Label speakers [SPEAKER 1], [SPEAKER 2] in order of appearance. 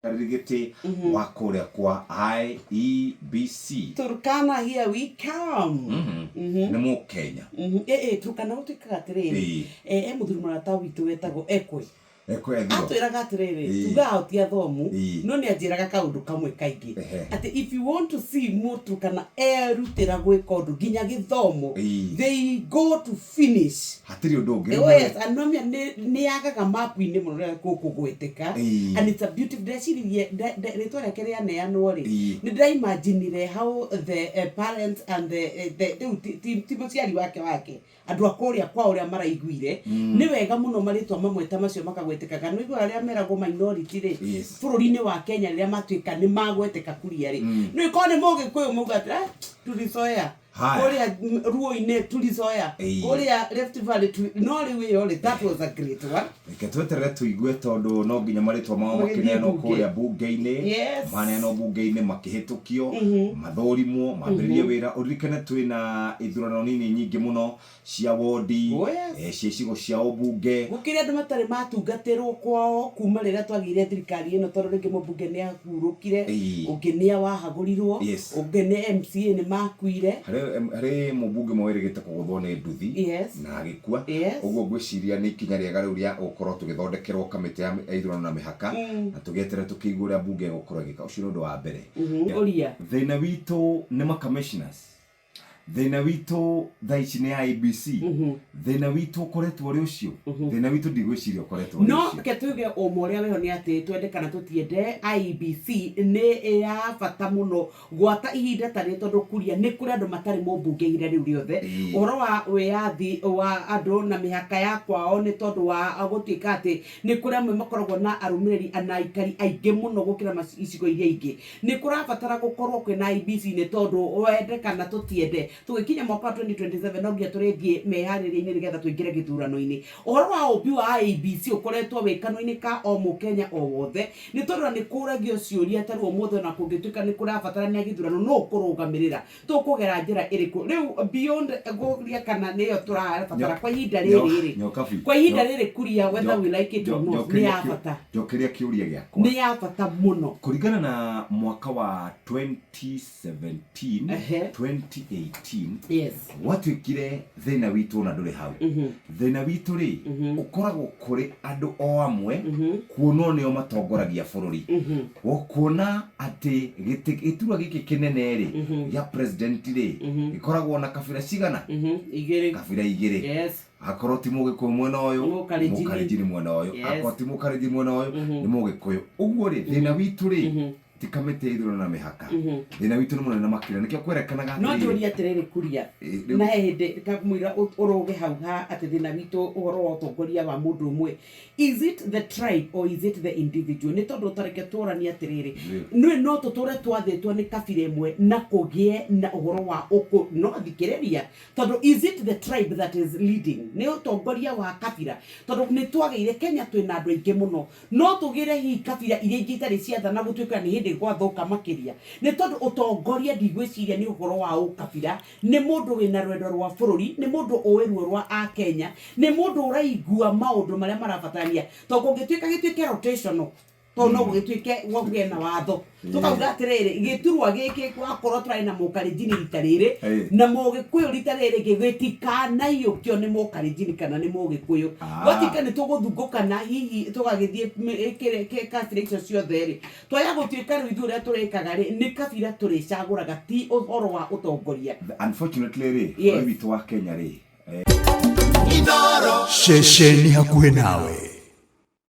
[SPEAKER 1] Mũikarĩri gĩtĩ wa kũrĩa kwa IEBC.
[SPEAKER 2] Turkana, here we come.
[SPEAKER 1] Nĩ Mũkenya.
[SPEAKER 2] Ĩ Turkana gũtuĩkaga atĩrĩrĩ, e mũthuri mũrata witũ wetagwo Ekwe.
[SPEAKER 1] Ekwe.
[SPEAKER 2] Atwĩraga atĩrĩrĩ, tugaga o ti athomu, no nĩ anjĩraga kaũndũ kamwe kaingĩ atĩ if you want to see Mũturkana erutĩra gwĩka ũndũ nginya gĩthomo, they go to finish.
[SPEAKER 1] Hatirĩ ũndũ ũngĩ.
[SPEAKER 2] Oh yes, anomia nĩ yagaga mapu-inĩ mũno rĩrĩa gũkũ gwetĩka. And it's a beautiful, ndeciririe rĩtwa rĩake rĩaneanwo rĩ, nĩ ndĩraimaginire how the parents and the rĩu ti mũciari wake wake, andũ a kũrĩa kwao ũrĩa maraiguire. Nĩ wega mũno marĩtwa mamwe ta macio makagwetĩkaga. Nĩ ũiguaga rĩrĩa meragwo minority rĩ, bũrũri-inĩ wa Kenya rĩrĩa matuĩka nĩ magwetĩka kuria rĩ, nĩ korwo nĩ Mũgĩkũyũ mauga atĩ "Ah, tulizoea."
[SPEAKER 1] Haya.
[SPEAKER 2] Kũrĩa ruo-inĩ tulizoea. Kũrĩa Rift Valley no rĩu ĩyo rĩ, that was a great one.
[SPEAKER 1] Reke tweterere tũigue, tondũ no nginya marĩtwa mao
[SPEAKER 2] Magĩthiĩ
[SPEAKER 1] makĩneanwo
[SPEAKER 2] mbunge.
[SPEAKER 1] kũrĩa mbunge-inĩ. Maneanwo mbunge-inĩ, makĩhĩtũkio, mathũrimwo, mambĩrĩrie wĩra. Ũririkane twĩna ithurano nini nyingĩ mũno cia wondi, cia icigo cia ũmbunge.
[SPEAKER 2] Gũkĩrĩ andũ matarĩ matungatĩrwo kwao kuma rĩrĩa twagĩire thirikari ĩno, tondũ rĩngĩ mũmbunge nĩ ahurũkire, ũngĩ nĩ wahagũrirwo, ũngĩ nĩ MCA nĩ makuire.
[SPEAKER 1] Harĩ mũmbunge ũmwe wĩrĩgĩte kũgũthwo nĩ nduthi na agĩkua. Ũguo ngwĩciria nĩ ikinya rĩega rĩu rĩa gũkorwo tũgĩthondekerwo kamĩtĩ ya ithurano na mĩhaka, na tũgĩeterere tũkĩigue ũrĩa mbunge ĩgũkorwo ĩgĩka. Ũcio nĩ ũndũ wa mbere.
[SPEAKER 2] Ũria.
[SPEAKER 1] Thĩna witũ nĩ ma commissioners, thĩna witũ thaa ici nĩ IEBC, thĩna witũ ũkoretwo ũrĩ ũcio, thĩna witũ ndigwĩciria ũkoretwo ũrĩ
[SPEAKER 2] No
[SPEAKER 1] ũcio.
[SPEAKER 2] Reke tuge ũma ũrĩa wĩho nĩ atĩ, twende kana tũtiende, IEBC nĩ ya bata mũno gwata ihinda tarĩ, tondũ kuria nĩ kũrĩ andũ matarĩ mũmbunge ihinda rĩu rĩothe. Ũhoro wa wĩyathi wa andũ na mĩhaka ya kwao, nĩ tondũ wa gũtuĩka atĩ nĩ kũrĩ amwe makoragwo na arũmĩrĩri na aikari aingĩ mũno gũkĩra icigo iria ingĩ. Nĩ kũrabatara gũkorwo kwĩna IEBC, nĩ tondũ wende kana tũtiende, tũgĩkinya mwaka wa 2027 no nginya tũrĩthiĩ meharĩria-inĩ nĩgetha tũingĩre gĩthurano-inĩ. Ũhoro wa ũmbi wa IEBC ũkoretwo wĩ kanua-inĩ ka o Mũkenya o wothe, nĩ tondũ nĩ kũragio ciũria ta rĩu ũmũthĩ, ona kũngĩtuĩka nĩ kũrabatarania gĩthurano, nũ ũkũrũgamĩrĩra, tũkũgera njĩra ĩrĩkũ rĩu beyond gũria kana nĩyo tũrabatara kwa ihinda rĩrĩ rĩ,
[SPEAKER 1] Nyokabi.
[SPEAKER 2] Kwa ihinda rĩrĩ kuria, whether we like it or not, nĩ ya bata.
[SPEAKER 1] Njokeria kĩũria gĩakwa.
[SPEAKER 2] Nĩ ya bata mũno.
[SPEAKER 1] Kũringana na mwaka wa 2017, 2018, gwatuĩkire thĩna witũ ona ndũrĩ hau. Thĩna witũ rĩ, ũkoragwo kũrĩ andũ o amwe kuonwo nĩo matongoragia bũrũri. Kuona atĩ gĩtĩ gĩturwa gĩkĩ kĩnene rĩ, gĩa president rĩ, gĩkoragwo na kabira cigana?
[SPEAKER 2] Igĩrĩ.
[SPEAKER 1] Kabira igĩrĩ. Akorwo ti Mũgĩkũyũ mwena ũyũ,
[SPEAKER 2] Mũkalenjini.
[SPEAKER 1] Mũkalenjini mwena ũyũ. Akorwo ti Mũkalenjini mwena ũyũ, nĩ Mũgĩkũyũ. Ũguo rĩ, thĩna witũ rĩ, ti kamĩtĩ ya ithurano na mĩhaka, thĩna witũ nĩ mũnene makĩria. Nĩkĩo kwerekanaga
[SPEAKER 2] No
[SPEAKER 1] atĩrĩrĩ.
[SPEAKER 2] Njũrie atĩrĩrĩ kuria, na he hĩndĩ kamũira ũrũge hau ha atĩ thĩna witũ ũhoro wa ũtongoria wa mũndũ ũmwe, is it the tribe or is it the individual? Nĩ tondũ tareke tũranie atĩrĩrĩ, nĩ no tũtũre twathĩtwo nĩ kabira ĩmwe na kũgĩe na ũhoro wa ũkũ no thikĩrĩria, tondũ is it the tribe that is leading? Nĩ ũtongoria wa kabira? Tondũ nĩ twagĩire Kenya twĩna andũ aingĩ mũno, no tũgĩre hihi kabira iria ingĩ itarĩ ciathana, gũtuĩka nĩ hĩndĩ gwathũka makĩria, nĩ tondũ ũtongoria ndigwĩciria nĩ ũhoro wa ũkabira. Nĩ mũndũ wĩna rwendo rwa bũrũri, nĩ mũndũ ũĩ ruo rwa Akenya, nĩ mũndũ ũraigua maũndũ marĩa marabatarania, tondũ kũngĩtuĩka gĩtuĩke rotational, tondũ no gũgĩtuĩke gũgĩe na watho tũkauga atĩrĩrĩ, gĩturwa gĩkĩ wakorwo tũrarĩ na Mũkalenjini rita rĩrĩ na Mũgĩkũyũ rita rĩrĩ rĩngĩ, gĩtikanaiyũkio nĩ Mũkalenjini kana nĩ Mũgĩkũyũ. Gwatuĩka nĩ tũgũthungũkana hihi tũgagĩthiĩ kabira icio ciothe rĩ, twaya gũtuĩka rĩu ithuĩ ũrĩa tũrĩkaga rĩ, nĩ kabira tũrĩcagũraga, ti ũhoro wa ũtongoria.
[SPEAKER 1] Unfortunately rĩ, bũrũri witũ wa Kenya rĩ,
[SPEAKER 3] Ceceni hakuhĩ nawe.